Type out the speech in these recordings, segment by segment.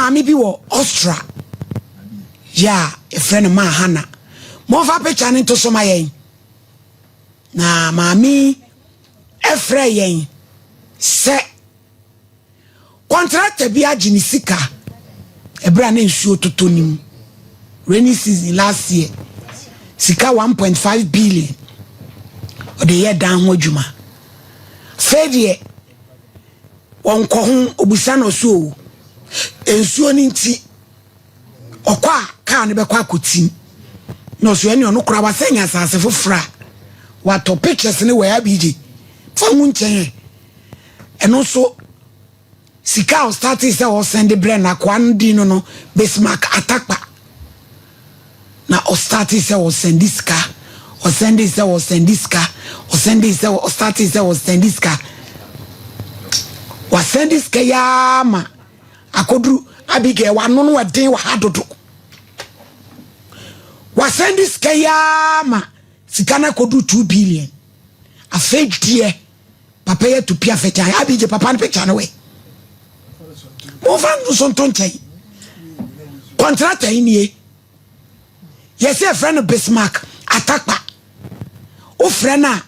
maame bi wɔ Austria yɛ a yɛfrɛ no maa Hana. Momfa picture no nto so ma yɛn. Na maame yi frɛ yɛn sɛ kɔntrakta bi agye ne sika ɛberɛ a na nsuo totɔ no mu rainy season last year sika 1.5 billion ɔde yɛ dan ho adwuma. Afei deɛ wɔnkɔ ho obusa no so o nsuo no nti ɔkɔ a kaa no bɛkɔ akɔtim na ɔso ɛne ɔno koraa wasɛ nya asase foforɔ a watɔ pictures ne wɔ abigye fa ho nkyɛn ɛno nso sika a ɔstate sɛ ɔsɛn de brɛ no akoa no din no no Bismarck Atakpa Na ɔstartee sɛ ɔsɛnde sika, ɔsɛndee sɛ ɔsɛnde sika, ɔsɛndee sɛ ɔstartee sɛ ɔsɛnde sika. Wasɛnde sika yi ara ma akɔduru Abigail wano no ɛden wɔ ha dodo. Wasɛnde sika yi ara ma sika no akɔduru 2 billion. Afei deɛ papa yi atu pia fɛkyan. Abigail papa no picture no wɛ. Momfa nso nto nkyɛn. Kɔntrata yi nie. Yɛsɛ yɛfrɛ no Bismarck Atakpa. Wofrɛ no a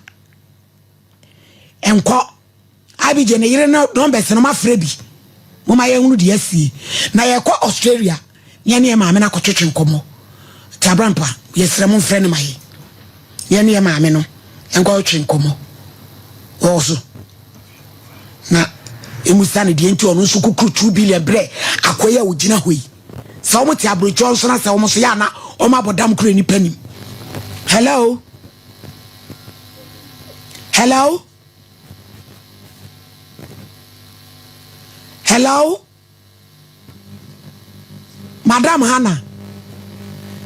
ɛnkɔ. Abigye ne yere no numbers no mafrɛ bi. Moma yɛnhunu deɛ asie. Na yɛkɔ Australia ne yɛne yɛ maame no akɔtwetwe nkɔmmɔ. Nti Abrampa yɛsrɛ mo mfrɛ no ma yɛn. Yɛne yɛ maame no nkɔtwe nkɔmmɔ. Wɔwɔ so. Na ɛmusa no deɛ nti ɔno nso kukuru 2 billion berɛ akoa yi a ɔgyina hɔ yi. Sɛ wɔn te aburokyerɛ nso na sɛ wɔn nso yɛ ana wɔn abɔ dam kura nipa nim. Hello. Hello. Hello. Madam Hannah.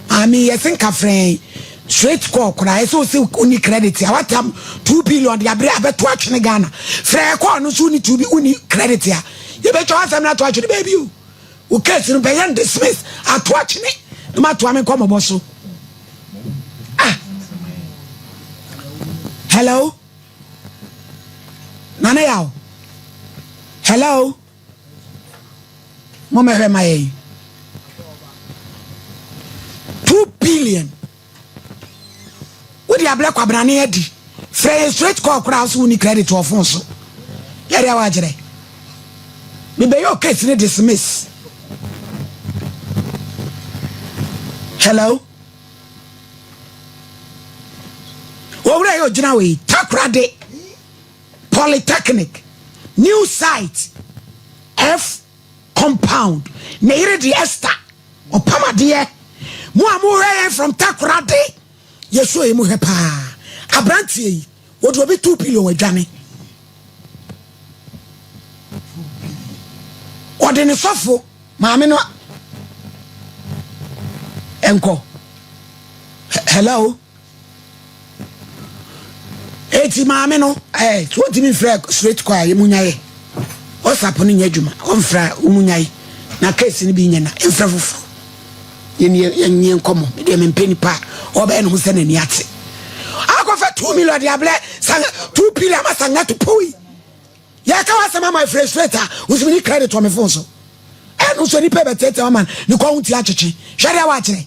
Maame yɛse nka frɛn straight call koraa ɛsɛ ɔsɛ woni credit a watam 2 billion de abrɛ abɛto atwene Ghana frɛ call no so woni 2 bi woni credit a yɛbɛtwa w'asɛm no ato atwene baabi o. Wo case no bɛyɛ no dismiss ato atwene na matoa me nkɔmmɔbɔ so. Ah. Hello. Nana Yaw. Hello. Mo mɛhwɛ ma yɛn. 2 billion. Wode abrɛ kwabrane adi. Frɛ yɛn straight call koraa so wonni credit wɔ phone so. Yɛde awa akyerɛ. Mebɛyɛ o case ne dismiss. Hello. Owura yɛ ogyina wɔ yi Takoradi Polytechnic new site F compound ne yere de Esther ɔpam adeɛ mo a mohwɛ yɛn from Takoradi yɛsuo yi mohwɛ paa aberanteɛ yi wɔde obi 2 billion adwane ɔde ne sɔfo maame no nkɔ. Hello. Eti maame no ɛɛ so wɔntumi nfrɛ straight kɔ a yɛ mu nyaeɛ WhatsApp no nyɛ adwuma ɔmfrɛ a wɔn mu nyae na case no bi nyɛ na mfrɛ foforɔ yɛn yɛn yɛn yɛn nkɔmɔ me deɛ mempɛ nipa a ɔbɛyɛ ne ho sɛ n'ani ate akɔfɛ 2 million de abrɛ san 2 billion ama san to poi yɛka w'asɛm ama frɛ straight a wosumi ni credit wɔ me phone so ɛno nso nipa bɛtɛtɛ ama ne kɔn ho ti atwetwe hwɛ deɛ wakyerɛ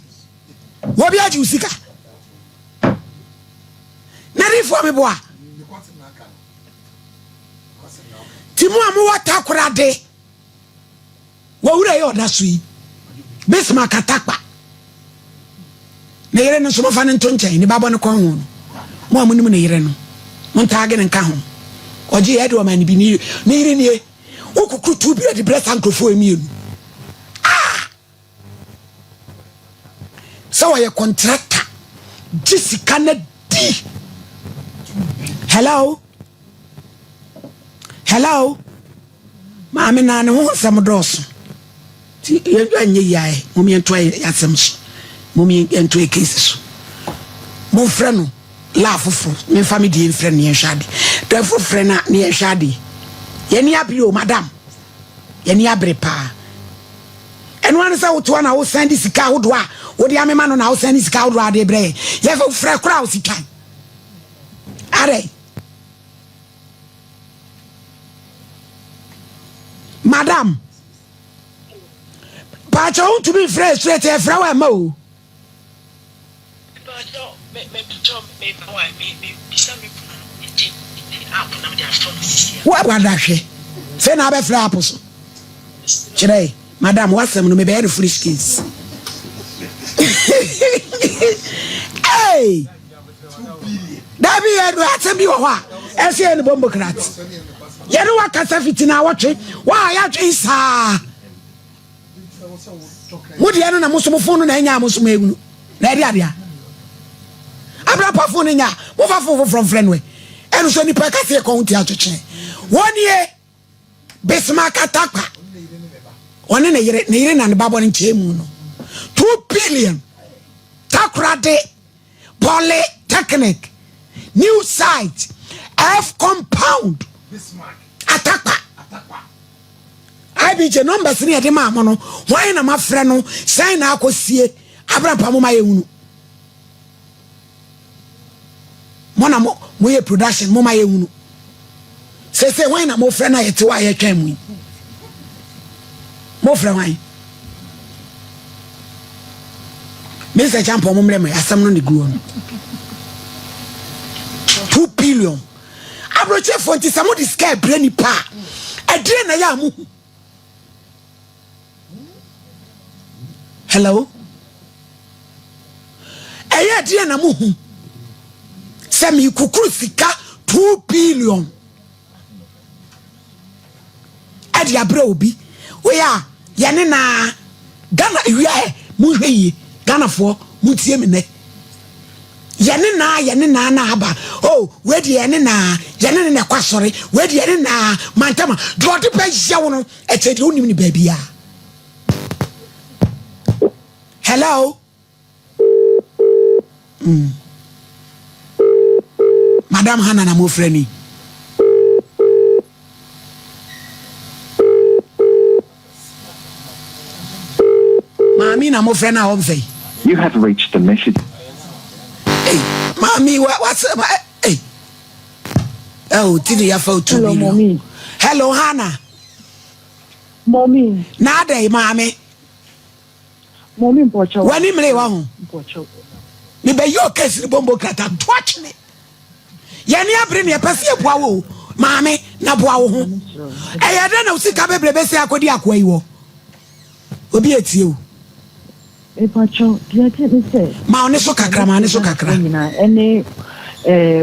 wɔbi agye wo sika na difoɔ meboa ti mu a mowɔ Takorade wɔwura yɛ ɔda so yi Bismarck Atakpa ne yere no nso mofa no nto nkyɛn ne babɔ ne kɔn ho no mo a monim ne yere no montaage ne nka ho ɔgye yɛ de ɔma ne bi ne yere nie wokukuru tu bi de brɛ saa nkurɔfoɔ mmienu. Ah! Sɛ ɔyɛ kɔntrata gye sika no di. Hello, hello. Maame na ne ho nsɛm dɔɔso nti yɛnyɛ yiaɛ. Mom yɛntoa yɛ asɛm so, mom yɛntoa yɛ case so. Momfrɛ no laa foforɔ memfa me deɛ mfrɛ no yɛnhwɛ ade dɛfo frɛ no a ne yɛnhwɛ ade. Yɛne abere o madam, yɛne abere paa. Ɛno ara ne sɛ wotoa na wosan de sika ahodoɔ a wode amema no na wosan de sika ahodoɔ a wode brɛ yɛn. Yɛfrɛ koraa a wosi twan. Adɛn? Madam. Mepakyɛ wo ntumi mfrɛ straight ɛfrɛ wo ɛma o. Wo wada hwɛ fei na abɛfrɛ apo so kyerɛ madam wasɛm no mebɛyɛ no foolish case. Hey! Dabi yɛ no asɛm bi wɔ hɔ a ɛsɛ yɛ no bombokrat. Yɛne wakasa fiti na awɔtwe wa yɛadwen saa. Mo deɛ no na mo so mo fon no na ɛnya a mo so mo ehunu na ɛde adeɛ abrapa fon no nya mo fa fon foforɔ mfrɛ no ɛ ɛno so nipa ɛka se ɛkɔn ti atwetwe wɔn nie Bismarck Atakpa ɔne ne yere ne yere na ne ba bɔ ne nkyɛn mu no 2 billion Takoradi Polytechnic new site F compound Atakpa. IBJ numbers ne yɛde maa mo no, hwan na mafrɛ no, sɛn na akɔsie, abrampa mo ma yɛhunu. Mo na mo moyɛ production mo ma yɛhunu. Sese hwan na mofrɛ no a yɛte hɔ a yɛtwɛn mo yi? Mofrɛ hwan? Mr. Champon mo mmerɛ mo asɛm no ne guo no. 2 billion. Aburokyefoɔ nti sɛ mode sika ɛbrɛ nipa a, ɛdeɛ na ɛyɛ a mohu. Hello? Ɛyɛ ɛdeɛ na mohu sɛ mekukuru sika 2 billion ɛde abrɛ obi woyɛ a yɛne naa Ghana ewia ɛ monhwɛ yie. Ghanafoɔ, montie me nɛ. Yɛne naa, yɛne naa na aba oh. Wei deɛ yɛne naa, yɛne ne na ɛkɔ asɔre. Wei deɛ yɛne naa mantama deɛ ɔde bɛyɛ wo no ɛkyɛ deɛ wonim ne baabi a. Hello. Madam Hannah na mofrɛ ni. Maame na mofrɛ no a ɔmfɛ yi. You have reached the message. Hey, maame wa wa sɛ ma hey. Oh, ti de yafa otu Hello, million. mommy. Hello, Hannah. Mommy. Na adɛn maame? Mommy mpɔkyɛw. W'ani mmere wa ho. Mpɔkyɛw. Mebɛyɛ ɔkɛse ne bombo krata to atwene. Yɛne abere ne yɛpɛ sɛ yɛboa wo o. Maame, na boa wo ho. Ɛyɛ dɛn na wo sika bebrebe sɛ akɔdi akoa yi wɔ? Obi etie o. Mpɔkyɛw, deɛ ɛte ne sɛ. Ma wo ne so kakra, ma wo ne so kakra. Nyinaa ɛne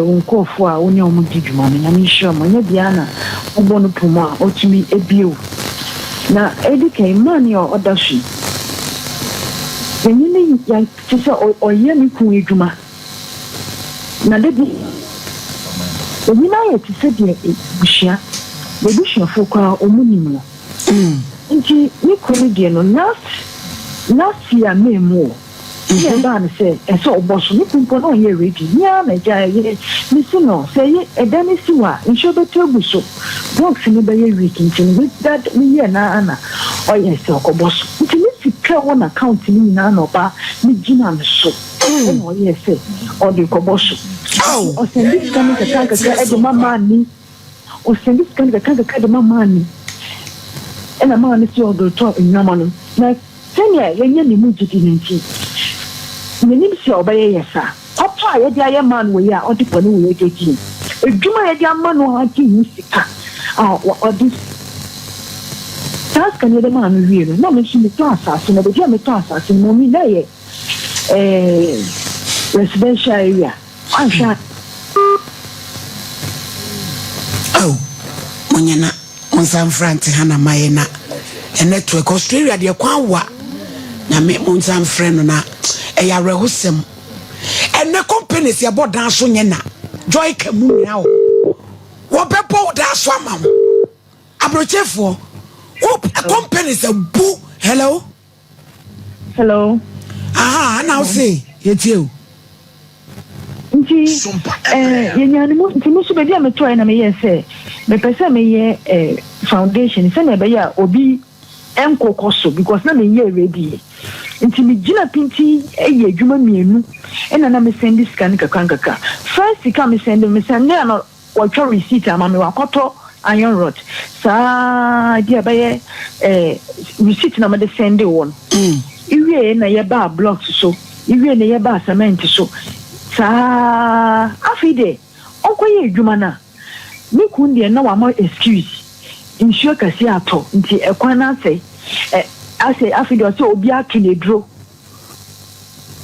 wo nkurɔfoɔ a wo ne wɔn di dwuma no, Nyame nhyira mo. Ɛnyɛ biara na wobɔ no pom a ɔtumi ebie wo. Na edi kan, mmaa ne a ɔda so yi, yɛnye ne yɛ te sɛ ɔyɛ ne kun adwuma. Na da bi, eyi no ayɛ te sɛ deɛ abusua, m'abusuafoɔ koraa wɔn nim no. Nti me kunu deɛ no last year May mu o, ɛna ɛbaa no sɛ ɛsɛ ɔbɔ so. Me kunu mpo na ɔnyɛ ready. Me ara na agya ɛyɛ me si no sɛ ɛyɛ ɛdan no si hɔ a nsuo bɛtɔ agu so, blocks no bɛyɛ weak nti no me dad meyɛɛ no ara na ɔyɛ sɛ ɔkɔbɔ so. Nti me sika ɛwɔ n'account no nyinaa na ɔba me gyina no so ɛna ɔyɛɛ sɛ ɔde kɔbɔ so. Nti ɔsɛnde sika no nkakra nkakra ɛde ma maame. Ɔsɛnde sika no kakra nkakra de ma maame. Ɛna maame sɛ ɔde retɔ nneɛma no. Na sɛnea yɛanya ne mu gyidi no nti, yenim sɛ ɔbɛyɛ yɛn saa. Papa a yɛde ayɛ maa no wɔ yi a ɔde bɔne wɔ yɛn adi no, adwuma a yɛde ama no a agye ho sika a ɔde saa sika no yɛde maa no wie no, na me nso metɔ asase no. Baabi a metɔ asase no, mɔmi na ɛyɛ residential area. Wanhwɛ a. Oh, monyɛ na monsa mfra nte ha na mayɛ na network Australia deɛ kwan wa na me monsa mfrɛ no na ɛyɛ awerɛhosɛm. Ɛnɛ companies yɛbɔ dan so nyɛ na Joy ka mu nyina wɔ wɔbɛbɔ wo dan so ama wo aburokyefoɔ wo companies abu. Hello. Hello. Aha, na wo se yɛtie o. Nti yɛnya no mu nti me nso baabi a metɔɛ na meyɛɛ sɛ mepɛ sɛ meyɛ foundation sɛnea ɛbɛyɛ a obi nkokɔ so because na menyɛ ready, nti megyina pintin yɛ adwuma mmienu ɛna na mesɛnde sika no kakra nkakra. First sika mesɛnde a no wɔtwa receipt ama me wakɔtɔ. iron rod saa bi a bɛyɛ eh, receipt na mede sɛnde wɔ no. Iwie na yɛbaa blocks so, iwie na yɛbaa cement so saa. Afei deɛ ɔnkɔyɛ adwuma no a, me kun deɛ na wama excuse, nsuo kɛseɛ atɔ nti ɛkwan no asɛe. Ɛ asɛ afei deɛ ɔsɛ obi ato no aduro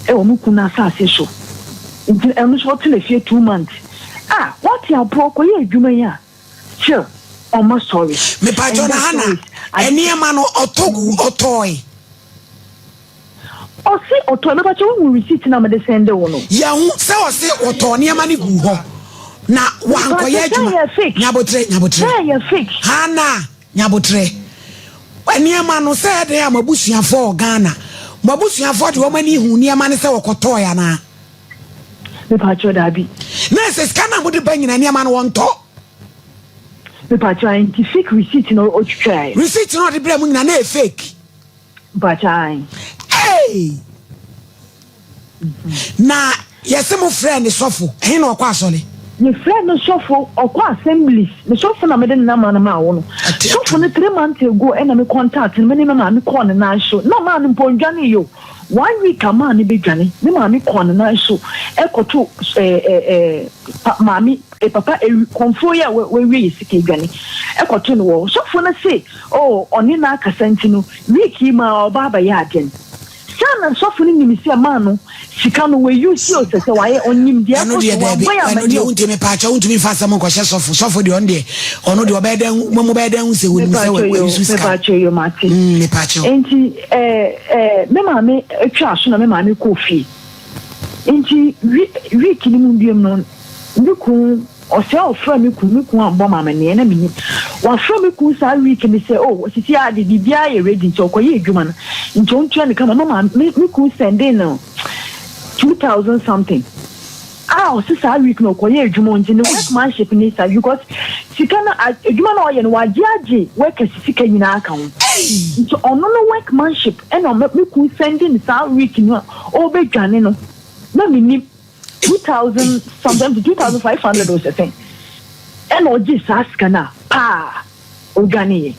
ɛwɔ me kun no asase so, nti ɛno nso ɔtena fie 2 months a wate aporɔ kɔyɛ adwuma yi a still ɔma story. Mepatwɔ na Hana, nneɛma no ɔtɔ gu ɔtɔɔe? Ɔse ɔtɔ. Mepatwɛ, wohu receipt na mede sɛnde wo no? Yɛho sɛ ɔse ɔtɔɔ nneɛma no gu hɔ na wankɔyɛ adwuma. Nyabotrɛ, nyabotrɛ. Sɛ yɛ fake. Hana, nyabotrɛ. Nneɛma no sɛ ɛdɛn a mo abusuafoɔ wɔ Ghana, mo abusuafoɔ de wɔn ani hu nneɛma no sɛ wɔkɔtɔɔe anaa? Mepatwɛ, daabi. Na ɛsɛ sika no a mode ba nyina, nneɛma no wɔntɔ. Mepatwɛ, nti fake receipt na ɔtwitwaeɛ. Receipt no ɔde brɛ mu nyina na ɛyɛ fake? Mepatwɛ. Hey! Na yɛsɛ mo frɛ ne sɔfo, ɛhe na ɔkɔ asɔre? Yɛfrɛ no sɔfo, ɔkɔ Assemblies. Ne sɔfo na mede ne nama no maa wo no. Sɔfo no, 3 months ago ɛna me contact no, me ne me maame kɔɔ ne nan so na maa no mpo ndwane yi o. One week a maa no bɛdwane, me maame kɔɔ ne nan so ɛkɔto ɛɛ ɛɛ pa maame ɛ papa ewi kɔnfuo yi a wawie yɛ sika edwane ɛkɔto no wɔ sɔfo no se oh, ɔne n'akasa nti no week yi ma ɔba abɛyɛ adeɛ no saa na sɔfo no nim sɛ maa no sika no wayi si o sɛ wayɛ ɔnim deɛ ɛno ɛkɔ deɛ so daabi. wabɔ yɛ Ɛno amani deɛ o. Wontumi paakyɛ, wontumi mfa asɛm nkɔhyɛ sɔfo. Sɔfo deɛ, ɔno deɛ, ɔno deɛ ɔbɛyɛ dɛn mo bɛyɛ dɛn sɛ wɔnim sɛ Mepatwa wayi yo. so sika? Mepatwa yo, mate. Mepaakyɛw. Nti ɛɛ ɛɛ me maame atwa so na me maame kɔɔ fie, nti week ni mu biom no, me kun ɔsɛ ɔfrɛ me kun. Me kun ambɔ maame neɛ na menim wafrɛ me kun saa week ni sɛ oh, sisi ade biribiara yɛ ready nti ɔkɔyɛ adwuma no nti ɔntua ne kama. Mama me kun sɛnde no 2,000 something a ɔsi saa week na ɔkɔyɛ adwuma nti ne workmanship ne sa, because sika na adwuma na ɔyɛ no wagye agye workers sika nyinaa ka ho. Nti ɔno no workmanship ɛna ɔmo me kun sɛnde ne saa week no a ɔrebɛdwane no na me nim 2,000 sometimes 2,500 o sɛ sɛn ɛna ɔgye saa sika no a paa ɔdwane yɛ.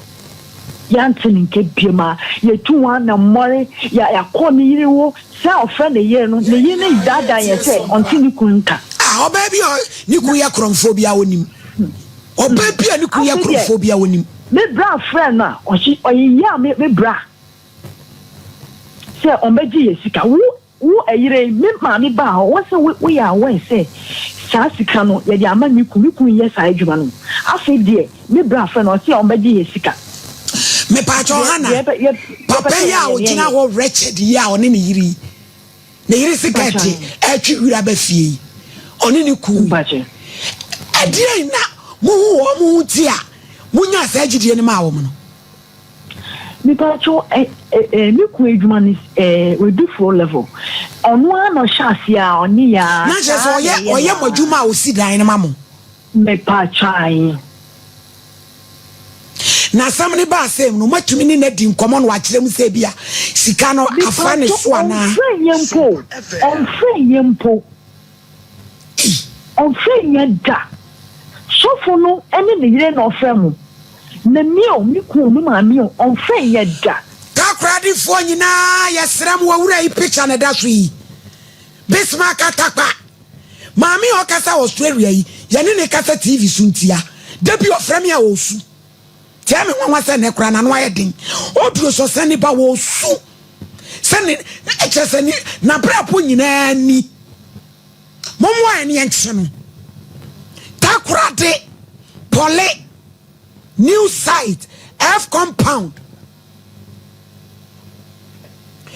Yɛante ne nke biem a yɛtu wɔn na mmɔre yɛ yɛakɔ ne yere wo sɛ ɔfrɛ ne yere no, ne yere no daadaa yɛn sɛ ɔnte ne kun nka. Ah, ɔbaa bi a ne kun yɛ korɔmfoɔ bi a onim, ɔbaa bi a ne kun yɛ Afei deɛ- korɔmfoɔ bi a onim. Me bra frɛ no a ɔhye ɔyeyɛ a me bra sɛ ɔmbɛgye yɛ sika. Wo ɛyere, me maame baa hɔ wɔ sɛ woyɛ aware sɛ saa sika no yɛde ama me kun, me kun yɛ saa adwuma no. Afei deɛ me bra frɛ no, ɔsɛ ɔmbɛgye yɛ sika. Mepaakyɛw Hana, papa yɛpɛ sɛ yi a yɛyɛ ogyina yɛyɛ. hɔ wretched yi a ɔne ne yere yi, ne yere sika Mpakyɛw. te ɛtwe wira ba fie yi, ɔne ne kun yi, Mpakyɛ. ɛdeɛn na mohu wɔn mo ho ti a monya saa gyidie no maa wɔn no? Mipatwo, ɛ ɛ ɛ me kun adwuma no ɛ wadu floor level, ɔno ara na ɔhyɛ aseɛ a ɔne yɛ a Na kyerɛ sɛ ɔyɛ mo adwuma a osi dan no ma mo? Mepatwo, ayi. Na asɛm ne ba asɛm no, moatumi ne no adi nkɔmmɔ no wakyerɛ mu sɛ bi a sika no afa ne so anaa? Ɔmfrɛ yɛ mpo, ɔmfrɛ yɛ mpo, ɔmfrɛ yɛ da. Sɔfo no ne ne yere na ɔfrɛ mo na mi o, me kun, me maame o, ɔmfrɛ yɛ da. Takoradifoɔ nyinaa, yɛsrɛ mo, wɔwura yi picture ne da so yi, Bismarck Atakpa maame a ɔkasa Australia yi, yɛne ne kasa TV so ntia da bi ɔfrɛ me a ɔsu tia me nwanwa sɛ ne kora n'ano ayɛ den ɔduro so sɛ ne ba wɔsu sɛ ne ɛkyerɛ sɛ ne n'abrabɔ nyinaa ni. Mommoa yɛn ne yɛnkye no. Takoradi Pɔle New Site F compound.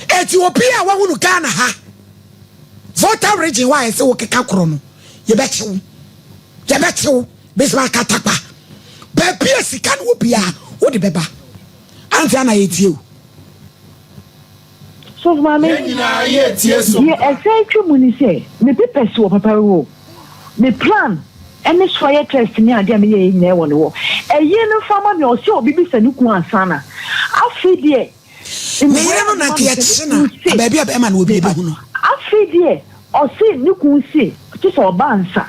Eti obi a wahunu Ghana ha, Volta Region hɔ a yɛsɛ wokeka korɔ no, yɛbɛkyew, yɛbɛkyew Bismarck Atakpa. Baabi a sika no wɔ biara wode bɛba. Ante ana yɛtie o. Sɔfo maame, Yɛn nyinaa yɛtie so. Deɛ ɛsɛn twa mu ni sɛ me papers wɔ papa wɔ me plan ɛne soil test ne adeɛ a meyɛ yɛ nyinaa wɔ ne hɔ. Ɛyie no fa ma me, ɔsɛ obi bisa ne kun ansa na afei deɛ Ne yere no na nka yɛkye na baabi a bɛrima no wɔ bi yɛbɛhu no. Afei deɛ ɔse ne kun se kye sɛ ɔba nsa.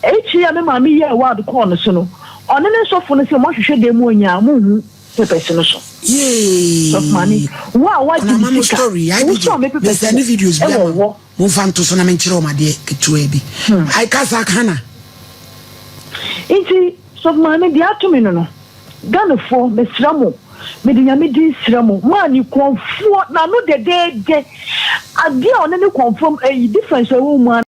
Akyiri a me maame yɛɛ ward kɔɔ no so no. Ɔne ne sɔfo no sɛ moahwehwɛ dan mu onyaa monhu papers no so. Yee. Sɔfo maame, wo a woagye me sika, wo sɛ ɔme papers no ɛwɔ hɔ. Momfa nto so na menkyerɛ wɔn adeɛ ketewa bi. Ai kasa Hana. Nti sɔfo maame deɛ ato me no no, Ghanafoɔ mesrɛ mo, mede Nyame din srɛ mo, maa ne kɔnfoɔ n'ano dɛdɛɛdɛ, adeɛ a ɔne ne kɔnfoɔ ɛyi difference a ɛwɔ mu ara.